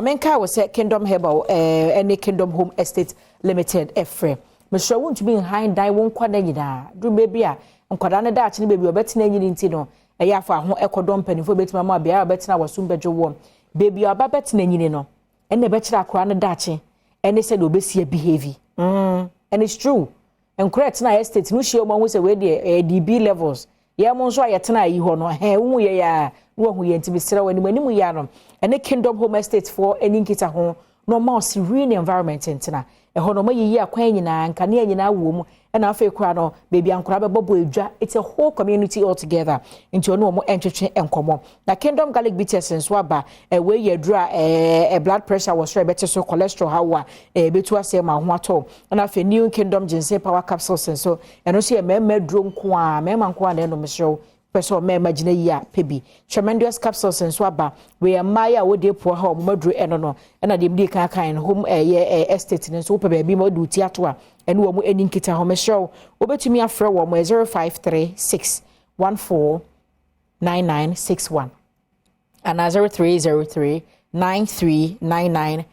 Maame, nka wɔ sɛ Kingdom Herbal ɛne Kingdom Home Estate Limited ɛfrɛ. Mesrɛ, wontumi nhan dan wo nkwadaa nyinaa duru baabi a nkwadaa no daakye no baabi a ɔbɛtena nyini. Nti no ɛyɛ afa ho ɛkɔdɔ mpanimfoɔ bɛtumi ama beaeɛ a ɔbɛtena wɔ so mbɛdwo wɔ baabi a ɔba bɛtena nyini no, ɛna ɛbɛkyerɛ akwadaa no daakye ɛne sɛdeɛ ɔbɛsi behave. And it's true, nkora ɛtena estate no hyia wɔn ahu sɛ wei deɛ ɛyɛ DB levels. Yɛn mo nso a yɛtena ayi hɔ no, ɛhɛn wohu yɛ yɛ a na wɔhu yɛn. Nti mesrɛ wɔ anim anim yɛ ano ɛne Kingdom Home Estate foɔ ani nkita ho na ɔma serene environment ntena ɛhɔ no. Ɔma yiyi akwan nyinaa, nkanea nyinaa wɔ mu, ɛna afei koraa no beebi ankora bɛbɔ bɔ edwa. It's a whole community altogether. Nti ɔno wɔn ntwetwe nkɔmɔ. Na Kingdom Garlic Bitters nso aba. Ɛwɔ yɛ aduro a blood pressure wɔ soro, ɛbɛte so, cholesterol ha wɔ a, ɛbɛtu asɛ ma ho atɔ. Ɛna afei New Kingdom Ginseng Power Capsules nso, ɛno nso yɛ mmarima aduro nko a, mmarima nko a na ɛnom. Hyɛw pɛ sɛ ɔmmarima gyina yie a, pɛ bi. Tremendous Capsules nso aba. Wei mmaa a wɔde epoa ha, wɔn aduro ɛno no. Ɛna deɛ mdi kan kan no, home ɛyɛ estate no nso, wopɛ baabi ma wɔde ti ato a, ɛne wɔn ani nkita hɔ. Mɛhyɛw, wobɛtumi afrɛ wɔn 0536149961 anaa 03039399.